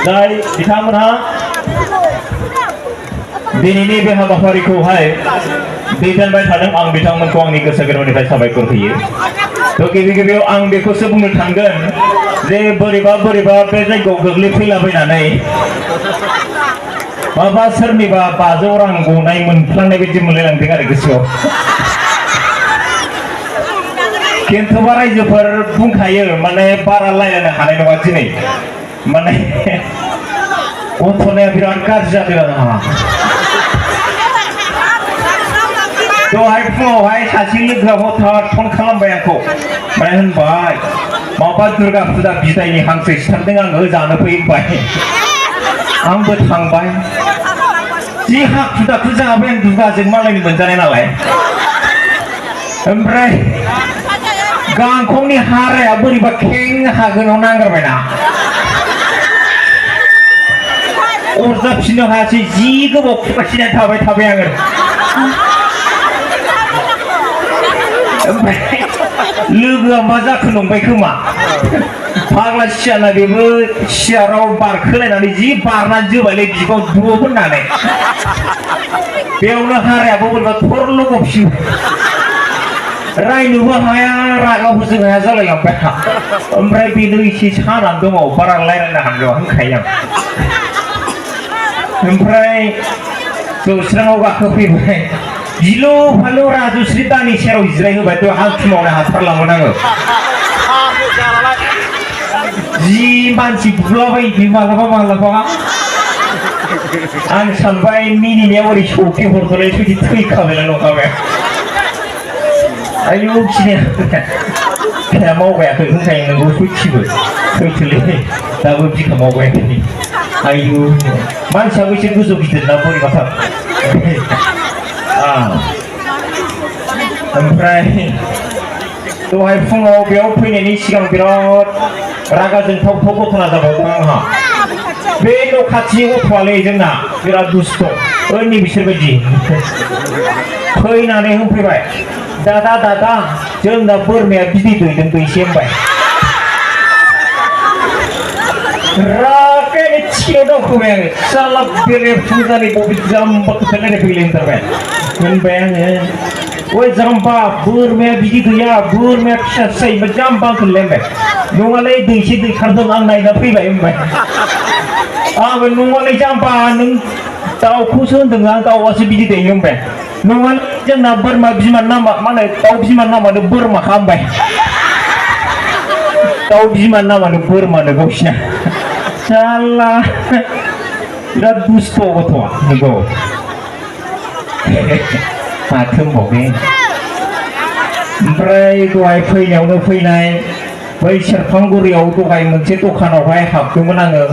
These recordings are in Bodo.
जाय बिथांमोनहा दिनैनि बे हाबाफारिखौहाय दैदेनबाय थादों आं बिथांमोनखौ आंनि गोसो गोरबोनिफ्राय साबायखर होयो थ' गिबि गिबियाव आं बेखौसो बुंनो थांगोन जे बोरैबा बोरैबा बे जायगायाव गोग्लैफैलाबायनानै माबा सोरनिबा 500 रां गनाय मोनफ्लांनाय बायदि मोनलायलांदों आरो गोसोआव खिन्थुबा रायजोफोर बुंखायो माने बारा रायलायनो हानाय नङा दिनै माने गथ'नाया बिराद गाज्रि जादों आंहा दहाय फुङावहाय सासे लोगोआ हथात फन खालामबाय आंखौ ओमफ्राय होनबाय माबा दुर्गा फुजा बिदायनि हांसो सिथारदों आङो जानो फै होनबाय आंबो थांबाय जि हाखु दाखु जाबाय आं दुर्गाजों मालायनि मोनजानाय नालाय ओमफ्राय गांखंनि हाराया बोरैबा खें हागोनाव नांगारबायना अरजाबफिननो हायासै जि गोबाव खुगासिनानै थाबाय आङो ओमफ्राय लोगोआ मा जाखो नंबाय खोमा फाग्ला सियाना बेबो सियाराव बारखोलायनानै जि बारनानै जोबायलै बिगाव दुब होननानै बेयावनो हारायाबो बोरैबा थरल' गफिनबाय रायनोबो हाया रागाबो जों हाया जालायलांबाय ओमफ्राय बेनो एसे सानानै दङ बारा रायलायनो हानाय होनखायो आं ओमफ्राय जौस्राङाव गाखोफैबाय गिलु फालु राजुश्री दानि सेराव जिरायहोबाय थ' हांखि मावनो हाथारलांगोन आङो जि मानसि बुलाबायो मालाबा आं सानबाय मिनिनाया ओरै सौखि हरदोलाय सौखि थैखाबायला नंखाबाय आयौ गिनाया मावबायाखै होनखायो नोंगौ सैथिबो सैथोलै दाबो बिखा मावबायाखै आयौ मानसियाबो एसे गोजौ गिदिर ना बोरैबाथार ओमफ्राय दहाय फुङाव बेयाव फैनायनि सिगां बिराद रागा जोंथाव घटना जाबावदों आंहा बे न' खाथि गथ'आलै जोंना बिराद दुस्थ' ओरैनो बिसोर बायदि फैनानै होनफैबाय दादा जोंना बोरमाया बिदै दैदों दैसे होनबाय रागायानो थियाव दावखोबाय आङो साला बेरे फुजानि बबे जाम्बा खोथालायनाय फैलाय होनबाय आङो ओइ जाम्बा बोरमाया बिदि गैया बोरमाया फिसा जायोबा जाम्बा होनलायबाय नङालै दैसे दैखारदों आं नायना फैबाय होनबाय आंबो नङालै जाम्बा नों दाउखौसो होनदों आं दाउआसो बिदि दैयो होनबाय नङा जोंना बोरमा बिमानि नामा मा होनो दाउ बिमानि नामानो बोरमाखा होनबाय दाउ बिमानि नामानो बोरमानो गावसिना साला बिराद दुस्थ' गथ'आ नंगौ माथो होनबावगे ओमफ्राय दहाय फैनायावनो फैनाय बै सेरफांगुरियाव दहाय मोनसे दखानावहाय हाबदोंमोन आङो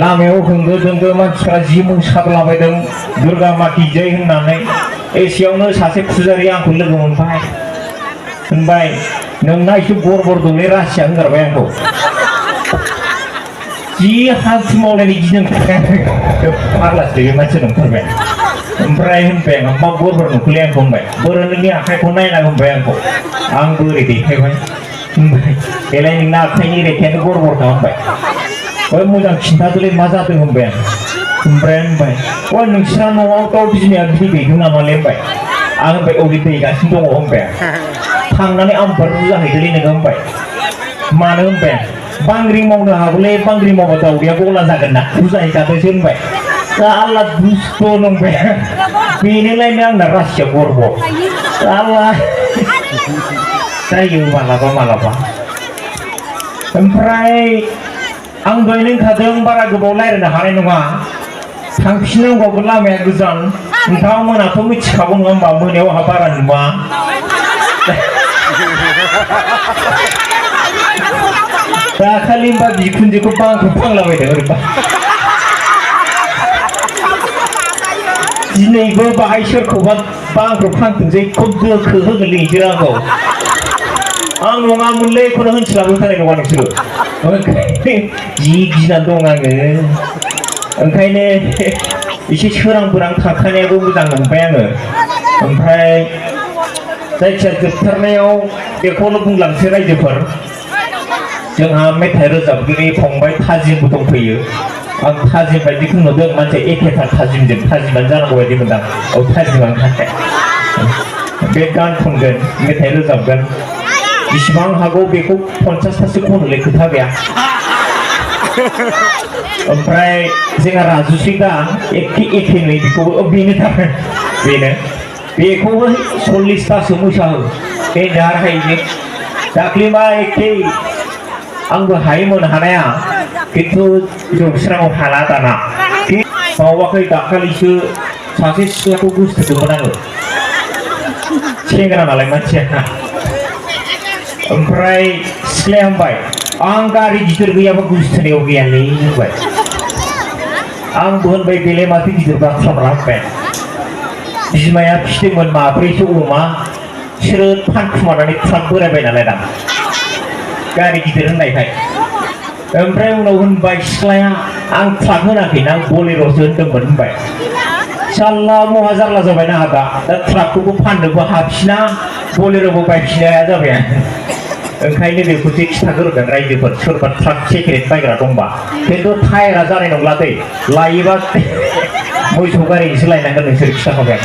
लामायाव होंगो दोंगो मानसिफ्रा जि मोसाग्लाबायदों दुर्गा माखि जै होननानै एसेयावनो सासे फुजारि आंखौ लोगो मोनबाय होनबाय नोंना एसे बर दंलै रासिया होनगारबाय आंखौ जि हांसो मावलायनाय गिदों फाग्लासो बे मानसि नंथारबाय ओमफ्राय होनबाय आं मा बर नुखोलै आंखौ होनबाय बोरो नोंनि आखाइखौ नायना होनबाय आंखौ आंबो ओरै देखायबाय होनबाय बेलाय नोंना आखाइनि रेखायानो बरखा होनबाय ओइ मोजां खिन्थादोलै मा जादों होनबाय आं ओमफ्राय होनबाय अ नोंसिना न'आव दाउ बिमाया बिदै दैदों नामालै होनबाय आं होनबाय औ दैगासिनो दङ होनबाय थांनानै आमफोर बुजाहैदोलै नोङो होनबाय मानो होनबाय बांग्रि मावनो हागौलै बांग्रि मावबा दाउदैया गला जागोन ना बुजाहैखादोंसो होनबाय साला दुस्थ' नंबाय बेनोलायनो आंना रासिया गर्ब साला जायो मालाबा ओमफ्राय आं दहाय होनखादों बारा गोबाव रायज्लायनो हानाय नङा थांफिननांगौबो लामाया गोजान नोंथाङा मोनाथ' मिथिखागौ नङा होमबा मोनायाव आंहा बारा नुवा दाखालि होनबा बिखुनजोखौ बांलाबायदों ओरैबा दिनैबो बाहाय सोरखौबा बांखौ फांथोंसै खुब गोखो होगोन नोंसोर आंखौ आं नङामोनलै एखौनो होनस्लाबोथारनाय नङा नोंसोरो जि गिनानै दं आङो ओंखायनो एसे सोरां बोरां थाखानायाबो मोजां नंबाय आङो ओमफ्राय जायखिया जोबथारनायाव बेखौनो बुंलांसै रायजोफोर जोंहा मेथाइ रोजाबगिरि फंबाय थाजिमबो दंफैयो आं थाजिम बायदिखौ नुदों मानसि एखेथार थाजिमजों थाजिमानो जानांगौ बायदि मोनदां औ थाजिमानो थाखाय बे गान खनगोन मेथाइ रोजाबगोन बिसिबां हागौ बेखौ 50तासो खनोलै खोथा गैया ओमफ्राय जोंहा राजुस्रि दा एखे नै बेखौबो बेनो थाबाय बेखौबो 40तासो मोसाहो बे दाहायनो दाख्लैबा एखे आंबो हायोमोन हानाया खिन्थु जौस्राङाव हाला दाना बावाखै दाखालिसो सासे सिख्लाखौ गोसोथोदोंमोन आङो सेंग्रा नालाय मानसिया ओमफ्राय सिख्लाया होनबाय आं गारि गिदिर गैयाबा गोसोथोनायाव गैयालै होनबाय आंबो होनबाय बेलाय माथो गिदिर बाथ्राब्रा होनबाय बिमाया फिदोंमोन माब्रैसो अमा स्रोद फानखुमानानै ट्राक बोरायबाय नालाय दा गारि गिदिर होननायखाय ओमफ्राय उनाव होनबाय सिख्लाया आं ट्राक होनाखैना आं बलेर'सो होनदोंमोन होनबाय साल्ला महा जारला जाबाय ना दा ट्राकखौबो फाननोबो हाफिना बलेर'बो बायफिनो हाया जाबाय ओंखायनो बेखौसो खिथाग्रोगोन रायजोफोर सोरबा ट्राक सेकेन्ड बायग्रा दंबा खिन्थु टायारा जानाय नंला दै लायोबा मोसौ गारिसो लायनांगोन नोंसोर खिथाखाबाय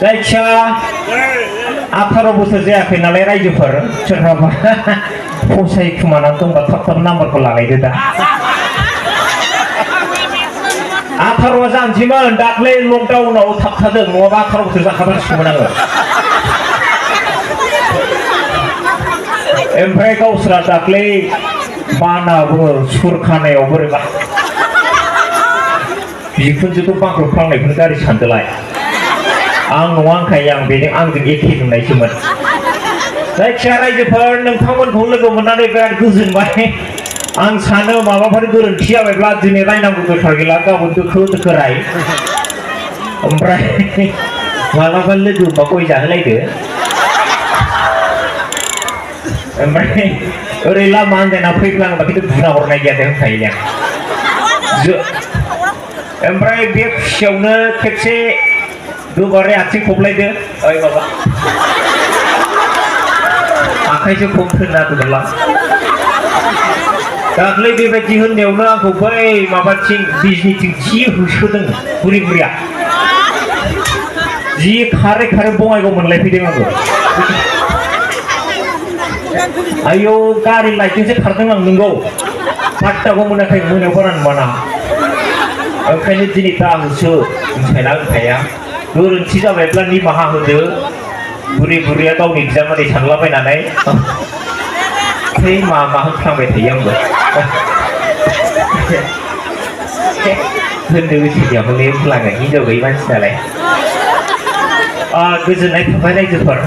जायखिया 18 बोसोर जायाखै नालाय रायजोफोर सोरहाबा फसाय खोमानानै दंबा थाब नाम्बारखौ लालायदो दा 18 जानोसैमोन दाख्लै लकडाउनाव थाबथादों नङाबा 18 बोसोर जाखाबायमोन आङो ओमफ्राय गावसोरा दाख्लै बानाबो सुर खानायाव बोरैबा बिखुनजोखौ बांख्रबफ्लांनायखौनो गारि सानदोलाय आं नङा होनखायो आं बेजों आंजों एखे नुनायसोमोन जायखिया रायजोफोर नोंथांमोनखौ लोगो मोननानै बिराद गोजोनबाय आं सानो माबाफोर गोरोन्थि जाबायब्ला दिनै रायनांगौ दरखार गैला गाबोन दोखो राय ओमफ्राय मालाबा लोगो बा गय जाहोलायदो ओमफ्राय ओरै लामा आन्दायना फैफ्लाङोबा खिन्थु बुना हरनाय गैया दे होनखायो जों ओमफ्राय बे खुसियावनो खेबसे गोबारै आथिं खबलायदो ओइ माबा आखाइसो खबथोना दोनला दाख्लै बेबायदि होननायावनो आंखौ बै माबाथिं बिजनिथिं जि होसोदों बुरिया जि खारै बङाइगाव मोनलायफैदों आंबो आयौ गारि लाइटजोंसो खारदों आं नंगौ पाट्टाखौ मोनाखै मोनायाव बारा नुवाना ओंखायनो दिनै दा होसो होनखाया गोरोन्थि जाबायब्ला निमाहा होदो बुरिया गावनि बिजामादै सानलाबायनानै मा होनफ्लांबाय थायो आंबो होननो गोसो गैयामोनलै होनफ्लाङो हिनजाव गैयि मानसि नालाय गोजोननाय थाबाय रायजोफोर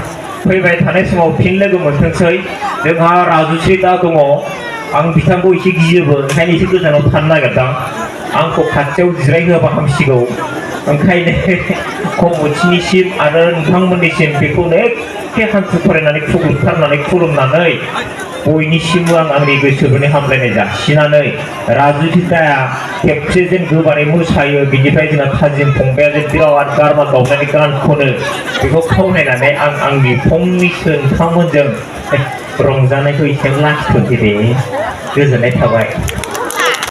फैबाय थानाय समाव फिन लोगो मोनथोंसै जोंहा राजुस्रि दा दङ आं बिथांखौ एसे गियोबो ओंखायनो एसे गोजानाव थानो नागिरदों आंखौ खाथियाव जिरायहोआबा हामसिगौ ओंखायनो कमिटिनिसिम आरो नोंथांमोननिसिम बेखौनो एखे हान्थु फरायनानै खुलुमथारनानै खुलुमनानै बयनिसिमबो आं आंनि गोसो गोरबोनि हामलायनाय जासिनानै राजुस्रि दाया खेबसे जेन गोबारै मोसायो बिनिफ्राय जोंना थाजिम फंबाया जे बिराद गारमा गावनानै गान खनो बेखौ खावलायनानै आं आंनि फंनैसो नोंथांमोनजों रंजानायखौ एसे लाखिथ'नोसै दे गोजोननाय थाबाय